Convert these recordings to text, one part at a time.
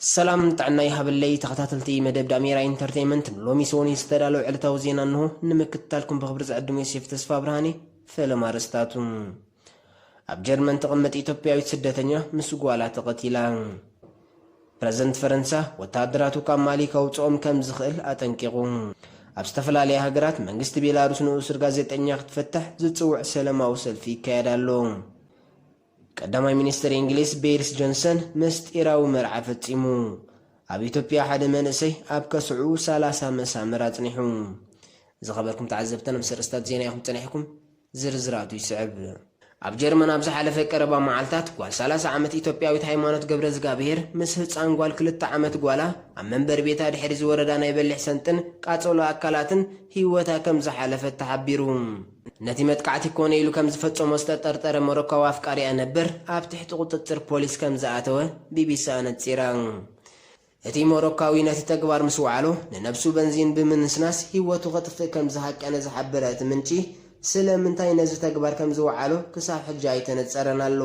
ሰላም ጥዕና ይሃበለይ ተኸታተልቲ መደብ ዳሜራ ኢንተርቴይመንት፣ ሎሚ ሰኒ ዝተዳለወ ዕለታዊ ዜና እንሆ ንምክትታልኩም ብኽብሪ ዝዕድም ዮሴፍ ተስፋ ብርሃኔ። ፈለማ ኣርእስታቱ። ኣብ ጀርመን ትቕመጥ ኢትዮጵያዊት ስደተኛ ምስ ጓላ ተቐቲላ። ፕረዚደንት ፈረንሳ ወተሃደራቱ ካብ ማሊ ከውፅኦም ከም ዝኽእል ኣጠንቂቑ። ኣብ ዝተፈላለያ ሃገራት መንግስቲ ቤላሩስ ንእሱር ጋዜጠኛ ክትፈትሕ ዝፅውዕ ሰላማዊ ሰልፊ ይካየድ ኣሎ። ቀዳማይ ሚኒስትር እንግሊዝ ቦሪስ ጆንሰን ምስጢራዊ መርዓ ፈጺሙ። ኣብ ኢትዮጵያ ሓደ መንእሰይ ኣብ ከስዕኡ ሰላሳ መሳምር ኣጽኒሑ። ዝኸበርኩም ተዓዘብቲ፣ ነብሰ ርእስታት ዜና ኢኹም ጸኒሕኩም፣ ዝርዝራቱ ይስዕብ። ኣብ ጀርመን ኣብ ዝሓለፈ ቀረባ መዓልታት ጓል ሰላሳ ዓመት ኢትዮጵያዊት ሃይማኖት ገብረ ዝጋብሄር ምስ ህጻን ጓል ክልተ ዓመት ጓላ ኣብ መንበሪ ቤታ ድሕሪ ዝወረዳ ናይ በሊሕ ሰንጥን ቃጸሎ ኣካላትን ህይወታ ከም ዝሓለፈ ተሓቢሩ። ነቲ መጥቃዕቲ ኮነ ኢሉ ከም ዝፈጸሞ ዝተጠርጠረ ሞሮካዊ ኣፍቃሪኣ ነበር ኣብ ትሕቲ ቁጽጽር ፖሊስ ከም ዝኣተወ ቢቢሲ ኣነጺራ። እቲ ሞሮካዊ ነቲ ተግባር ምስ ወዓሎ ንነብሱ በንዚን ብምንስናስ ህይወቱ ከጥፍእ ከም ዝሃቀነ ዝሓበረ እቲ ምንጪ፣ ስለምንታይ ነዚ ተግባር ከም ዝወዓሎ ክሳብ ሕጂ ኣይተነጸረን ኣሎ።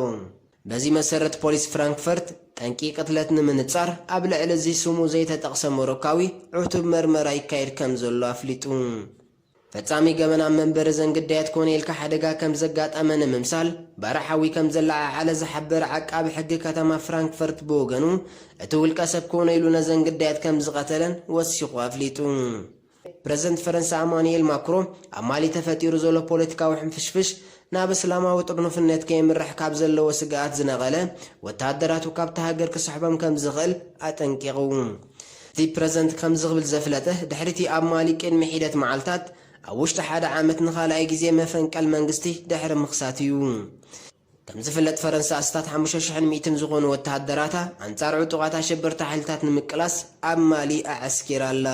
በዚ መሰረት ፖሊስ ፍራንክፈርት ጠንቂ ቅትለት ንምንጻር ኣብ ልዕሊ እዚ ስሙ ዘይተጠቕሰ ሞሮካዊ ዕቱብ መርመራ ይካየድ ከም ዘሎ ኣፍሊጡ። ፈጻሚ ገበን ኣብ መንበሪ ዘን ግዳያት ኮነ ኢልካ ሓደጋ ከም ዘጋጠመ ንምምሳል ባርዕ ሓዊ ከም ዘለዓዓለ ዝሓበረ ዓቃቢ ሕጊ ከተማ ፍራንክፈርት ብወገኑ፣ እቲ ውልቀ ሰብ ኮነ ኢሉ ነዘን ግዳያት ከም ዝቐተለን ወሲኹ ኣፍሊጡ። ፕረዚደንት ፈረንሳ ኣማኑኤል ማክሮ ኣብ ማሊ ተፈጢሩ ዘሎ ፖለቲካዊ ሕንፍሽፍሽ ናብ እስላማዊ ጥርኑፍነት ከየምርሕ ካብ ዘለዎ ስግኣት ዝነቐለ፣ ወተሃደራቱ ካብታ ሃገር ክስሕቦም ከም ዝኽእል ኣጠንቂቑ። እቲ ፕረዚደንት ከምዚ ክብል ዘፍለጠ፣ ድሕሪቲ ኣብ ማሊ ቅድሚ ሒደት መዓልታት ኣብ ውሽጢ ሓደ ዓመት ንኻልኣይ ግዜ መፈንቀል መንግስቲ ድሕሪ ምኽሳት እዩ። ከም ዝፍለጥ ፈረንሳ ኣስታት ሓሙሽተ ሽሕን ሚእትን ዝኾኑ ወተሃደራታ ኣንጻር ዕጡቓት ኣሸበርቲ ሓይልታት ንምቅላስ ኣብ ማሊ ኣዐስኪራ ኣላ።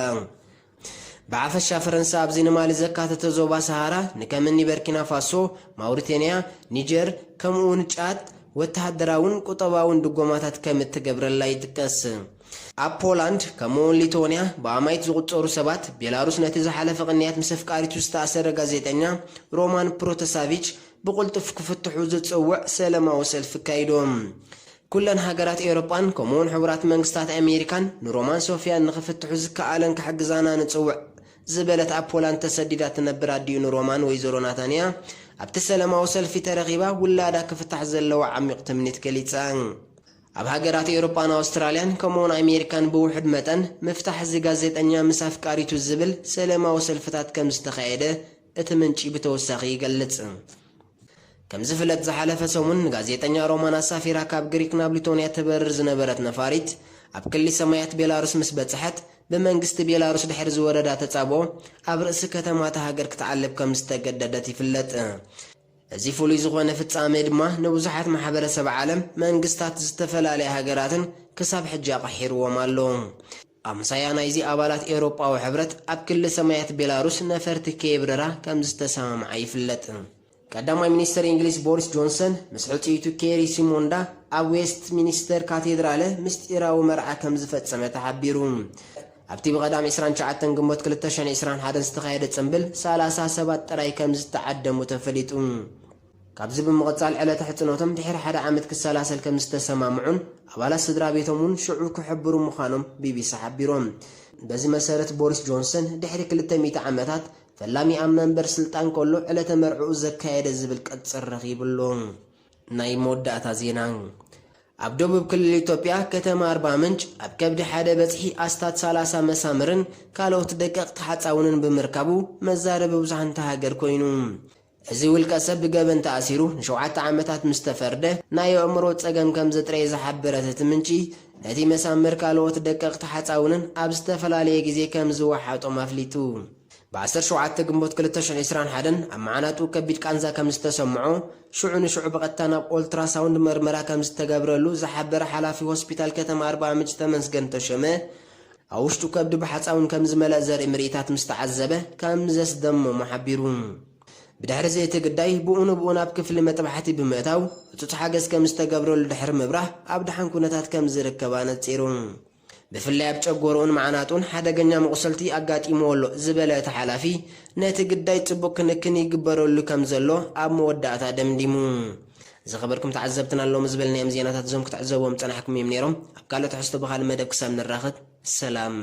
ብሓፈሻ ፈረንሳ ኣብዚ ንማሊ ዘካተተ ዞባ ሰሃራ ንከምኒ በርኪና ፋሶ፣ ማውሪቴንያ፣ ኒጀር ከምኡውን ጫድ ወተሃደራውን ቁጠባውን ድጎማታት ከም እትገብረላ ይጥቀስ። ኣብ ፖላንድ ከምኡውን ሊቶንያ ብኣማይት ዝቑጸሩ ሰባት ቤላሩስ ነቲ ዝሓለፈ ቅንያት ምስ ኣፍቃሪቱ ዝተኣሰረ ጋዜጠኛ ሮማን ፕሮተሳቪች ብቕልጡፍ ክፍትሑ ዝጽውዕ ሰላማዊ ሰልፊ ኣካይዶም። ኩለን ሃገራት ኤውሮጳን ከምኡውን ሕቡራት መንግስታት ኣሜሪካን ንሮማን ሶፊያን ንኽፍትሑ ዝከኣለን ክሕግዛና ንጽውዕ ዝበለት ኣብ ፖላንድ ተሰዲዳ ትነብር ኣዲኡ ንሮማን ወይዘሮ ናታንያ ኣብቲ ሰላማዊ ሰልፊ ተረኺባ ውላዳ ክፍታሕ ዘለዋ ዓሚቕ ትምኒት ገሊጻ። ኣብ ሃገራት ኤውሮጳን ኣውስትራልያን ከምኡውን ኣሜሪካን ብውሑድ መጠን ምፍታሕ እዚ ጋዜጠኛ ምስ ኣፍቃሪቱ ዝብል ሰላማዊ ሰልፍታት ከም ዝተኻየደ እቲ ምንጪ ብተወሳኺ ይገልጽ። ከም ዝፍለጥ ዝሓለፈ ሰሙን ንጋዜጠኛ ሮማን ኣሳፊራ ካብ ግሪክ ናብ ሊቶንያ ትበርር ዝነበረት ነፋሪት ኣብ ክሊ ሰማያት ቤላሩስ ምስ በጽሐት ብመንግስቲ ቤላሩስ ድሕሪ ዝወረዳ ተጻብኦ ኣብ ርእሲ ከተማ እታ ሃገር ክትዓልብ ከም ዝተገደደት ይፍለጥ። እዚ ፍሉይ ዝኾነ ፍጻሜ ድማ ንብዙሓት ማሕበረሰብ ዓለም፣ መንግስታት ዝተፈላለያ ሃገራትን ክሳብ ሕጂ ኣቕሒርዎም ኣሎ። ኣምሳያ ናይዚ ኣባላት ኤውሮጳዊ ሕብረት ኣብ ክሊ ሰማያት ቤላሩስ ነፈርቲ ከየብረራ ከም ዝተሰማምዓ ይፍለጥ። ቀዳማይ ሚኒስተር እንግሊዝ ቦሪስ ጆንሰን ምስ ሕጽይቱ ኬሪ ሲሞንዳ ኣብ ዌስት ሚኒስተር ካቴድራለ ምስጢራዊ መርዓ ከም ዝፈጸመ ተሓቢሩ። ኣብቲ ብቐዳም ዕስራን ትሽዓተን ግንቦት ክልተ ሽሕን ዕስራን ሓደን ዝተኻየደ ጽምብል ሰላሳ ሰባት ጥራይ ከም ዝተዓደሙ ተፈሊጡ። ካብዚ ብምቕጻል ዕለተ ሕጽኖቶም ድሕሪ ሓደ ዓመት ክሰላሰል ከም ዝተሰማምዑን ኣባላት ስድራ ቤቶም እውን ሽዑ ክሕብሩ ምዃኖም ቢቢሲ ሓቢሮም። በዚ መሰረት ቦሪስ ጆንሰን ድሕሪ ክልተ ሚእቲ ዓመታት ፈላሚ ኣብ መንበር ስልጣን ከሎ ዕለተ መርዕኡ ዘካየደ ዝብል ቅጽል ረኺቡ ኣሎ። ናይ መወዳእታ ዜና። ኣብ ደቡብ ክልል ኢትዮጵያ ከተማ ኣርባ ምንጭ ኣብ ከብዲ ሓደ በጽሒ ኣስታት ሰላሳ መሳምርን ካልኦት ደቀቕቲ ሓጻውንን ብምርካቡ መዛረቢ ብዙሓን እታ ሃገር ኮይኑ። እዚ ውልቀ ሰብ ብገበን ተኣሲሩ ንሸውዓተ ዓመታት ምስ ተፈርደ ናይ ኣእምሮ ጸገም ከም ዘጥረየ ዝሓበረት እቲ ምንጪ፣ ነቲ መሳምር ካልኦት ደቀቕቲ ሓጻውንን ኣብ ዝተፈላለየ ግዜ ከም ዝወሓጦም ኣፍሊጡ። ብ ዓሰርተ ሸውዓተ ግንቦት ክልተ ሽሕን ዕስራን ሓደን ኣብ መዓናጥኡ ከቢድ ቃንዛ ከም ዝተሰምዖ፣ ሽዑ ንሽዑ ብቐጥታ ናብ ኦልትራሳውንድ መርመራ ከም ዝተገብረሉ ዝሓበረ ሓላፊ ሆስፒታል ከተማ ኣርባ ምንጭ ተመስገን ተሾመ፣ ኣብ ውሽጡ ከብዲ ብሓጻውን ከም ዝመልአ ዘርኢ ምርኢታት ምስ ተዓዘበ ከም ዘስደመሞ ሓቢሩ። ብድሕሪ እዚ እቲ ግዳይ ብኡ ንብኡ ናብ ክፍሊ መጥባሕቲ ብምእታው ህጹጽ ሓገዝ ከም ዝተገብረሉ ድሕሪ ምብራህ ኣብ ደሓን ኩነታት ከም ዝርከብ ኣነጺሩ። ብፍላይ ኣብ ጨጎርኡን መዓናጥኡን ሓደገኛ መቑሰልቲ ኣጋጢምዎ ኣሎ ዝበለ እቲ ሓላፊ፣ ነቲ ግዳይ ጽቡቕ ክንክን ይግበረሉ ከም ዘሎ ኣብ መወዳእታ ደምዲሙ። ዝኸበርኩም ተዓዘብትና፣ ሎሚ ዝበልናዮም ዜናታት እዞም ክትዕዘብዎም ጸናሕኩም እዮም ነይሮም። ኣብ ካልእ ትሕዝቶ ብኻልእ መደብ ክሳብ ንራኸብ፣ ሰላም።